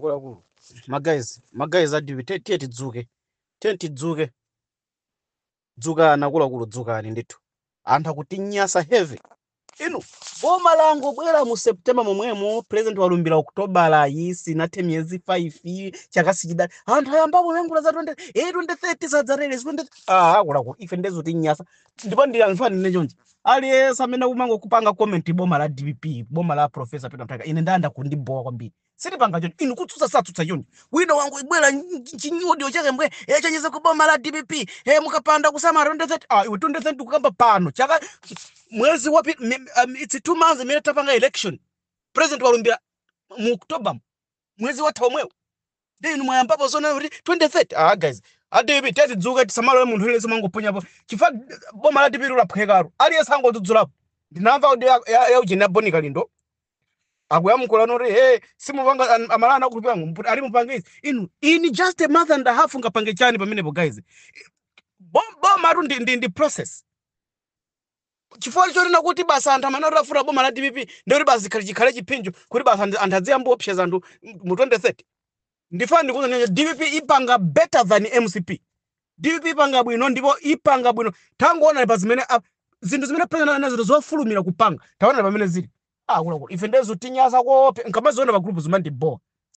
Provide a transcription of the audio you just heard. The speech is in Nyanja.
Akuluakulu, ma guys, ma guys a DPP, tiye tidzuke, tiye tidzuke. Dzukani akuluakulu, dzukani ndithu. Anthu akutinyasa heavy. Inu, boma langobwera mu September momwemo, president walumbira October, iyi sinathe miyezi 5, chaka sichidali, anthu ayambapo kuyankhula za 20, 2030 sadzarere 20. Ah, akuluakulu, ife ndezotinyasa. Ndipo ndiyankhula ndine chonchi, aliyense amene akumango kupanga comment boma la DPP, boma la Professor Peter Mutharika, ine ndanda kundibowa kwambiri. Sitipanga choncho inu, kutsutsa satsutsa choncho. Wina wangu ibwera chiaudio chake mbwe chenjeza ku boma la DPP, mukapanda kusamala 2030. Ah, iwe, 2030 kukamba pano chaka mwezi wapi? It's 2 months imene tapanga election, president walumbira mu October, mwezi watha omwewo, ndi inu mwayambapo zona kuti 2030. Ah guys, a DPP, tidzuke, tisamalowe munthu aliyense mangoponyapo, chifukwa boma la DPP laphwekalo, aliyense angodzudzulapo. Ndinamva kuti ya ujeni ya Boni Kalindo akuyamukula noti, "Hey, simupanga amalana akulupira ali mupange izi." Inu, in just a month and a half ungapange chani pamenepo, guys? Boma tu ndi process. Chifukwa chonena kuti basa anthu amene atafuna boma la DPP, ndikuti basi chikhale chiphinjo kuti basi anthu adziyamba opseza anthu mu 2030. Ndifana ndikuuza, DPP ipanga better than MCP. DPP ipanga bwino, ndipo ipanga bwino. Tangoona pa zimene zinthu zimene president anazo zofulumira kupanga, taona pamene zili. Akuluakulu, ife ndezo tinyasa kope. Nkamaziona pa group zimandibowa.